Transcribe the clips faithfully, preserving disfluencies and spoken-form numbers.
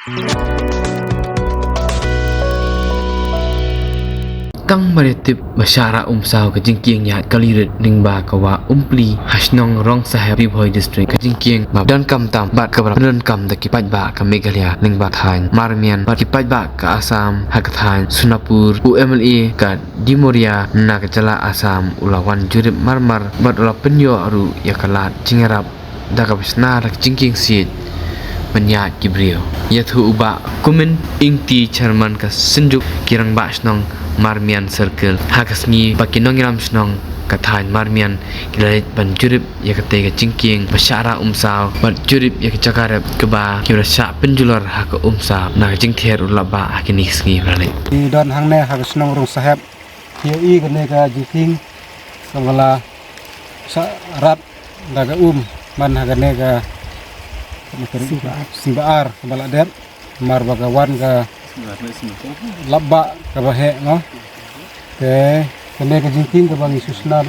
Tang ba dei tip ba shah rah Umsaw ka jingkieng ïaid kali rit lyngba ka wah Umpli ha shnong Rong Saheb, Ri Bhoi District, ka jingkieng ba donkam tam bad kaba pyndonkam da ki paidbah ka Meghalaya lyngba thaiñ Marmian bad ki paidbah ka Assam ha ka thaiñ Sonapur. U M L A ka Dimoria na ka jylla Assam u la wan jurip marmar bad u la pynïoh ruh ïa ka lad jingïarap da kaba shna da ka jingkieng siej ban ïaid ki briew. Ïathuh u Bah Kumin Ingti, Chairman ka Synjuk ki Rangbah Shnong Marmian Circle, ha ka sngi ba ki nongïalam shnong ka thaiñ Marmian ki la leit ban jurip ïa katei ka jingkieng ba shah rah Umsaw bad jurip ïa ka jaka rep kaba ki la shah pynjulor ha ka Umsaw na ka jingthied u lap bah ha kine ki sngi ba la leit. Ki don hangne ha ka shnong Rong Saheb, ki ïohi kane ka jingkieng kaba la shah rah da ka um man ha kane ka Sing Ba Ar. Sing Ba Ar kaba la dep, mar ba ka wan ka lap bah kaba heh, no. Te kane ka jingkieng kaba ngi sngewsynei,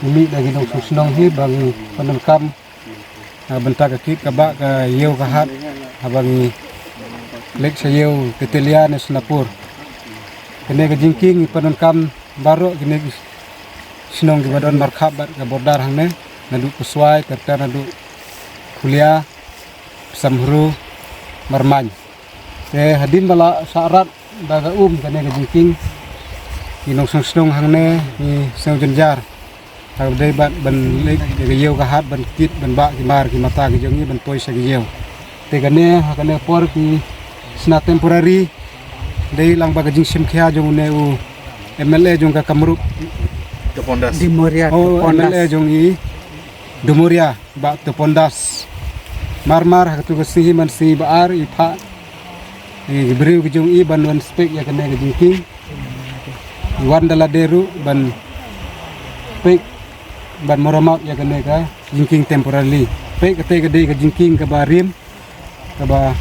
ngi mih da ki nongshong shnong hi ba ngi pyndonkam na ka bynta ka kit ka bah, ka ïew ka hat, haba ngi leit sha ïew Tetelia ne Sonapur. Kane ka jingkieng ngi pyndonkam baroh kine ki shnong kiba don markhap bad ka border hangne, naduh Pyswai, ter ter naduh Phulia, Samhru, Marmain. Te hadien ba la shah rah da ka um kane ka jingkieng, ki nongshong shnong hangne ngi sngew jynjar ha kaba dei bad ban leit ïa ka ïew ka hat ban kit ban bah ki mar ki mata ki jong ngi ban poi sha ki ïew. Te kane ha kane por ki shna temporary, dei lang ba ka jingshim khia jong une u M L A jong ka Kamrup. Dimoria. Oh, Tepondas. M L A jong i Dimoria, Bah Tepondas. Mar mar ha katu ka sngi hi man sngi Ba Ar i phah ïa ki briew ki jong i ban wan spek ïa kane ka jingkieng. Wan da lade ruh ban pek ban maramat ïa kane ka jingkieng temporarily. Pek kata ka dei ka jingkieng kaba rim, kaba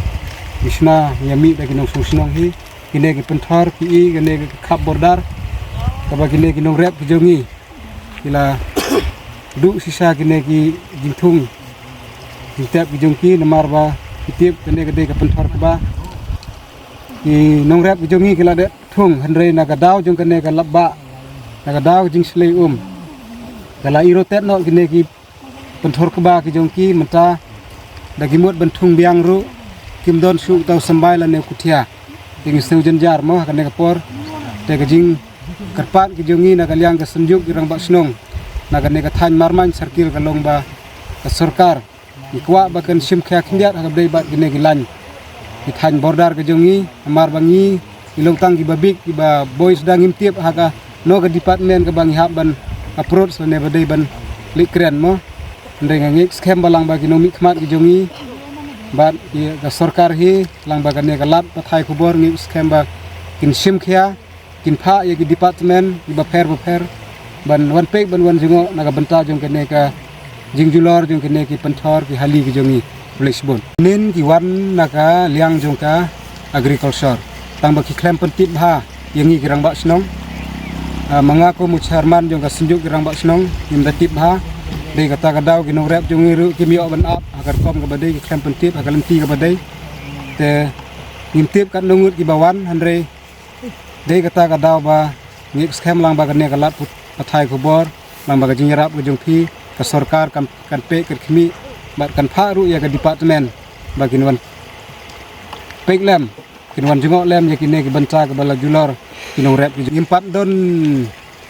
ngi shna ïa mih da ki nongshong shnong hi. Kine ki pynthor ki i kane ka khap border, kaba kine ki nongrep ki jong i ki la duh shisha kine ki jingthung jingtep ki jong ki, namar ba ki tip kane ka dei ka pynthor kaba ki nongrep ki jong i ki la dep thung, hynrei na ka daw jong kane ka lap bah, na ka daw ka jingshlei um, ka la irritate noh kine ki pynthor kaba ki jong ki. Mynta da ki mut ban thung biang ruh kim don shuh uta u symbai lane u kuthia. Te ngi sngew jynjar mo ha kane ka por. Te ka jingkyrpad ki jong ngi na ka liang ka Synjuk ki Rangbah Shnong na kane ka thaiñ Marmain Circle ka long ba ka sorkar ngi kwah ba kan shim khia khyndiat ha kaba dei bad kine ki lain ki thaiñ border ka jong ngi, namar ba ngi, ngi long tang kiba bit kiba boi sdang, ngim tip ha kano ka department kaba ngi hap ban approach lane ba dei ban leit kren mo. Hynrei nga ngeit skhem ba lang ba ki nongmihkhmat ki jong ngi bad ki, ka sorkar hi, lang ba kane ka lad pathai khubor, ngeit skhem ba kin shim khia, kin phah ïa ki department kiba pher bapher ban wan peit ban wan jngoh na ka bynta jong kane ka jingjulor jong kine ki pynthor ki hali ki jong ngi. Khublei shibun. Nin ki wan na ka liang jong ka agriculture, tang ba ki khlem pyntip bha ïa ngi ki Rangbah Shnong. Ah, ma nga kum u chairman jong ka Synjuk ki Rangbah Shnong, ngim da tip bha. Dei kata ka daw ki nongrep jong ngi ruh kim ïoh ban ap ha ka rukom kaba dei, ki khlem pyntip ha ka lynti kaba dei. Te ngim tip katno ngut kiba wan, hynrei dei kata ka daw ba ngeit skhem lang ba kane ka lad pathai khubor, lang ba ka jingïarap ka jong phi, ka sorkar kan, kan peit, kan khmih bad kan phah ruh ïa ka department ba kin wan peit lem, kin wan jngoh lem ïa kine ki bynta kaba la julor ki nongrep ki jong ngi. Ngim pat don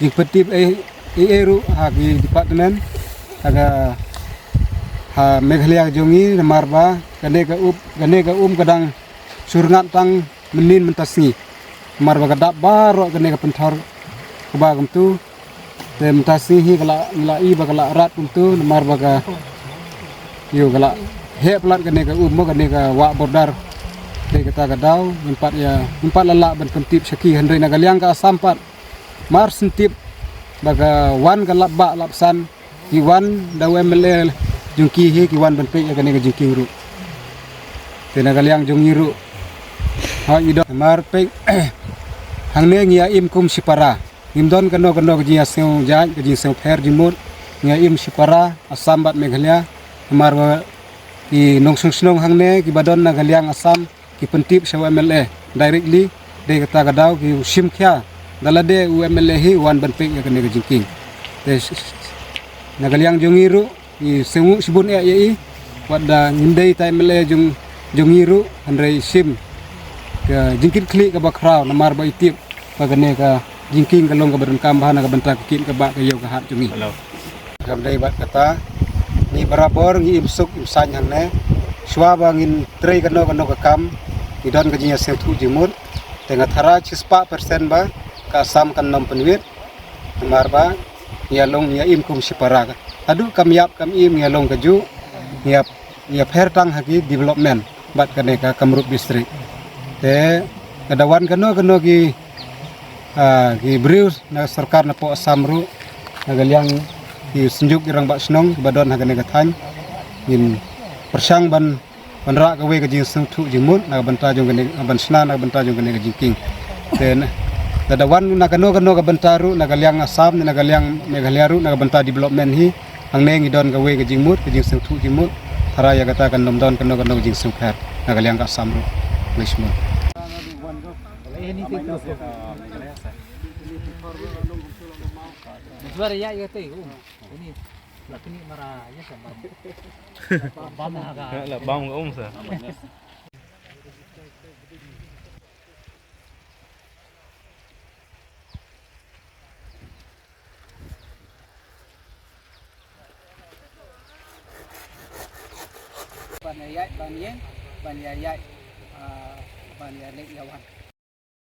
jingpyntip ei ei ruh ha ki department ha ka, ha Meghalaya ka jong ngi, namar ba kane ka um, kane ka um ka dang shu rngat tang mynnin mynta sngi, namar ba ka dap baroh kane ka pynthor kaba kumtu. Te mynta sngi hi ka la, la i ba ka la rat kumtu, namar ba ka, ïoh, ka la heh palat kane ka um mo, kane ka wah border. Dei kata ka daw ngim pat ïa, ngim pat la lah ban pyntip sha ki, hynrei na ka liang ka Assam pat mar syn tip ba ka wan ka lap bah lap san, ki wan da u M L A jong ki hi, ki wan ban peit ïa kane ka jingkieng ruh. Te na ka liang jong ngi ruh, ha, i dok mar peit, hangne ngi ïa im kum shipara, ngim don kano kano ka jingïasngew jait, ka jingsngew pher jingmut. Ngi ïa im shipara Assam bad Meghalaya, namar ba ki nongshong shnong hangne kiba don na ka liang Assam ki pyntip sha u M L A directly, dei kata ka daw ki u shim khia da lade u M L A hi wan ban peit ïa kane ka jingkieng. Te na ka liang jong ngi ruh ngi sngewnguh shibun eh ïa i, wat da ngim dei ta M L A jong jong ngi ruh, hynrei i shim ka jingkitkhlieh kaba khraw namar ba i tip ba kane ka jingkieng ka long kaba donkam bha na ka bynta ka kit ka bah ka ïew ka hat jong ngi. Kam dei bad kata, ngi barabor ngi im suk im saiñ hangne. Shuwa ba ngin trei kano kano ka kam, ngi don ka jingïasngewthuh jingmut. Te nga tharai shispah percent ba ka Assam kan nym pynwit. Namar ba ngi ïalong ngi ïa im kum shipara ka. Haduh kam ïap kam im ngi ïalong kajuh, ngi ïa, ngi ïapher tang ha ki development bad kane ka Kamrup district. Te ka da wan kano kano ki, ah, ki briew na sorkar napoh Assam ruh, na ka liang ki synjuk ki rangbah shnong ba don ha kane ka thaiñ, ngin pyrshang ban wanrah kawei ka jingsngewthuh jingmut na ka bynta jong kane, ban shna na ka bynta jong kane ka jingkieng. Te na, da da wan na kano kano ka bynta ruh, na ka liang Assam ne na ka liang Meghalaya ruh, na ka bynta development hi, hangne ngi don kawei ka jingmut, ka jingsngewthuh jingmut. Tharai ïa kata kan nym don kano kano ka jingsngewpher na ka liang ka Assam ruh. Khublei shibun. Ini, lakini mara ya sa bam. Bam ha ka. La bam ka um sa. Ban ïa ïaid, ban ïeng, ban ïa ïaid, ah, ban ïa leit ïa wan.